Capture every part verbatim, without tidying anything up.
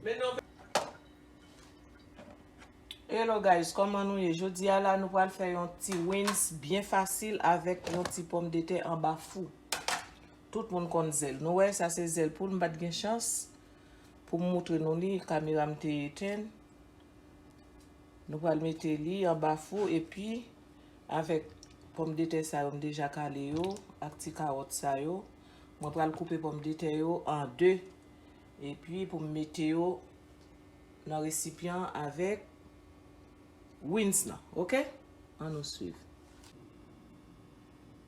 Men non. Hello guys, kòman nou ye? Jodi a la, nou pral fè yon ti wins byen fasil avèk yon ti pòmdetè anba fou. Tout moun konn zèl. Nou wè, sa se zèl poul, m pa t gen chans pou m moutre nou li, kamera m te etenn. Nou pral mete li anba fou, epi avèk pòmdetè sa yo m deja kale yo, ak ti kawòt sa yo, mwen pral koupe pòmdetè yo an de, epi pou m mete yo nan resipyan avèk wins lan, oke? Ann nou swiv.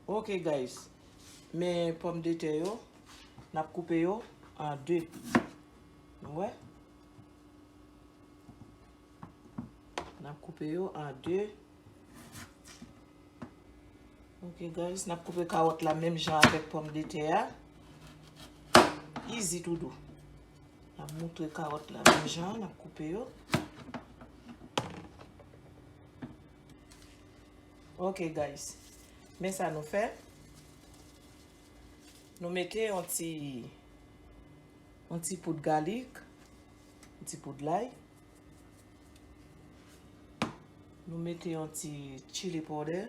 Oke guys, men pòmdetè yo, n ap koupe yo an de. Nou wè? N ap koupe yo an de. Ok guys, n ap koupe kawòt la menm jan avèk pòmdetè a. Easy to do. N ap moutre kawòt la menm jan, n ap koupe yo. Ok guys, men sa nou fè. Nou mete yon ti, yon ti poud galik, yon ti poud lay. Nou mete yon ti chili powder,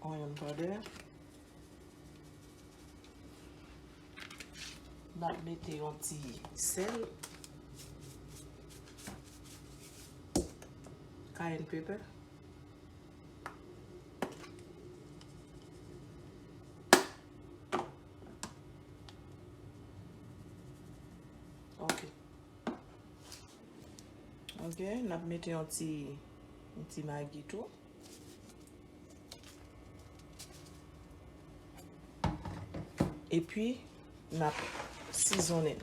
onion powder. N ap mete yon ti sèl, cayenne pepper. Ok. Ok, n ap mete yon ti, yon ti magi tou. Epi, n ap sizonnen.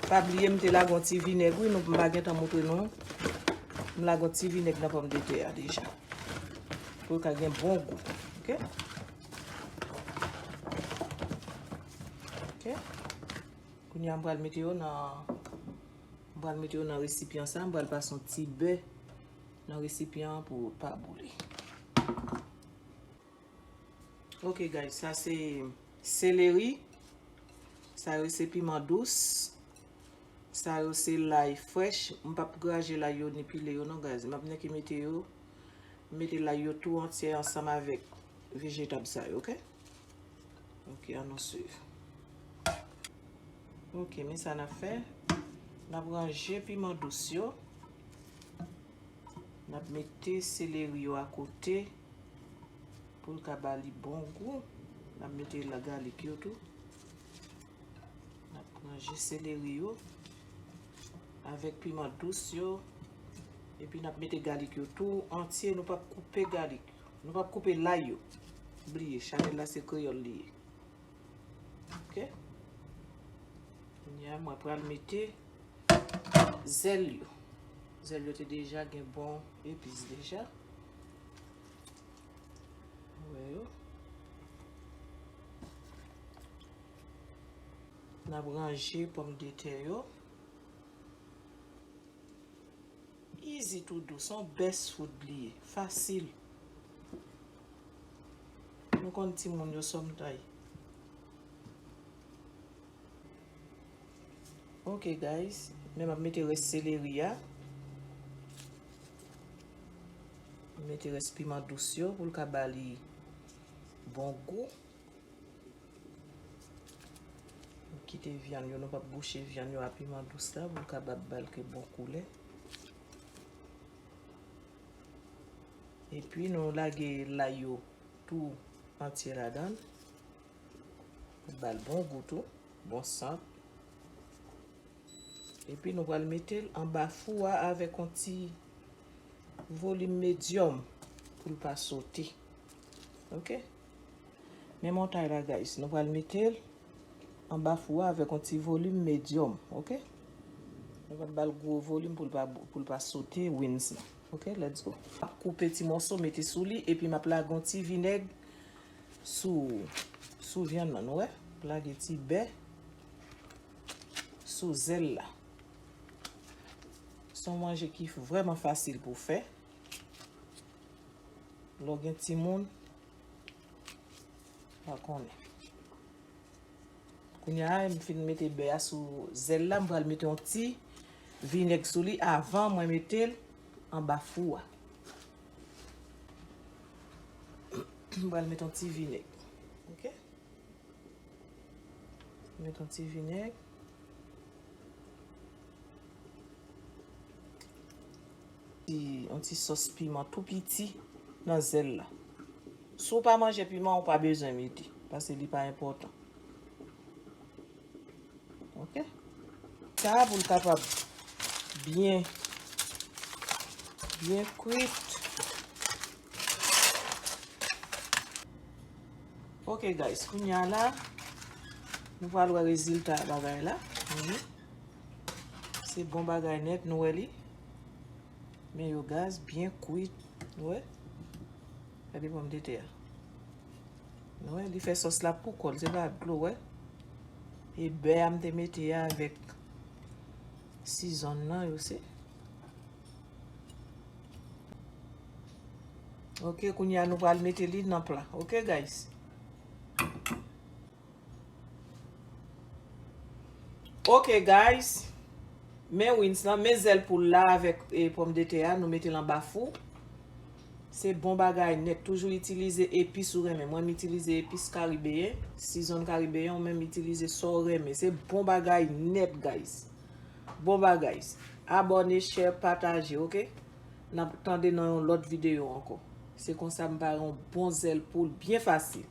Pa bliye, m te lage yon ti vinèg, wi, nou, m pa gentan moutre nou. M lage yon ti vinèg nan pòmdetè a deja. Pou l ka gen bon gou. Ok? Ok? Kounye a, m pral mete yo nan, m pral mete yo nan resipyan sa, m pral pase yon ti bè nan resipyan an pou l pa boule. Ok, guys, sa se seleri. Sa yo se piman dous. Sa yo se lay frèch. M p ap graje lay yo ni pile yo non, guys. M ap nèk mete yo, mete lay yo tou antye ansanm avèk vejetab sa yo, ok? Ok, ann nou swiv. Ok, men sa n ap fè. N ap ranje piman dous yo. N ap mete seleri yo akote pou l ka ba li bon gou. N ap mete la galik yo tou. N ap ranje seleri yo avèk piman dous yo. Epi n ap mete galik yo tou antye. Nou p ap koupe galik yo. Nou p ap koupe lay yo. Bliye, chanèl la se kreyòl li ye. Ok. Kounye a, mwen pral mete zèl yo. Zèl yo te deja gen bon epis deja. Ou wè yo. N ap ranje pòmdetè yo. Easy to do, se yon best food li ye. Fasil. Nou konn timoun yo sometimes. Ok, guys. Men m ap mete rès seleri a. M mete rès piman dous yo pou l ka ba li bon gou. Nou kite vyann yo, nou p ap bouche vyann yo a piman dous la pou l kapab ba l ke bon koulè. Epi nou lage lay yo tou antye ladan l. Ba l bon gou tou, bon sant. Epi nou pral mete l anba fou a avèk yon ti volim medyòm pou l pa sote. Ok? Men montay la, guys, nou pral mete l anba fou a avèk yon ti volim medyòm, ok? Nou pral ba l gwo volim pou l pa, pou l pa sote wins lan. Ok, let's go. Koupe ti mòso, mete sou li, epi m ap lage yon ti vinèg sou, sou vyann nan, nou wè? Lage ti bè sou zèl la. Se yon manje ki vrèman fasil pou fè. Lè w gen timoun, w a konnen. Kounye a, m fin mete bè a sou zèl la, m pral mete yon ti vinèg sou li avan mwen mete l anba fou a. M pral mete yon ti vinèg. Ok? Mete yon ti vinèg. Ti, yon ti sòs piman tou piti nan zèl la. Si w pa manje piman, ou pa bezwen mete, paske li pa enpòtan. Ok? Sa pou l kapab byen, byen kwit. Ok, guys, kounye a la, nou pral wè rezilta bagay la. Mhm. Se bon bagay nèt, nou wè li. Men yo, guys, byen kwit, nou wè. Gade pòmdetè a. Nou wè, li fè sòs la pou kò l, se pa dlo, wè. E bè a m te mete a avèk sizonn nan, yo se. Ok, kounye a nou pral mete li nan pla. Ok, guys. Ok, guys. Men wins lan, men zèl poul la avèk, e, pòmdetè a, nou mete l anba fou. Se bon bagay nèt. Toujou itilize epis ou renmen. Mwen, m itilize epis karibeyen, sizonn karibeyen, ou menm itilize sa w renmen. Se bon bagay nèt, guys. Bon bagay. Abòne, share, pataje, ok? N ap tande nan yon lòt videyo ankò. Se konsa m pare yon bon zèl poul byen fasil.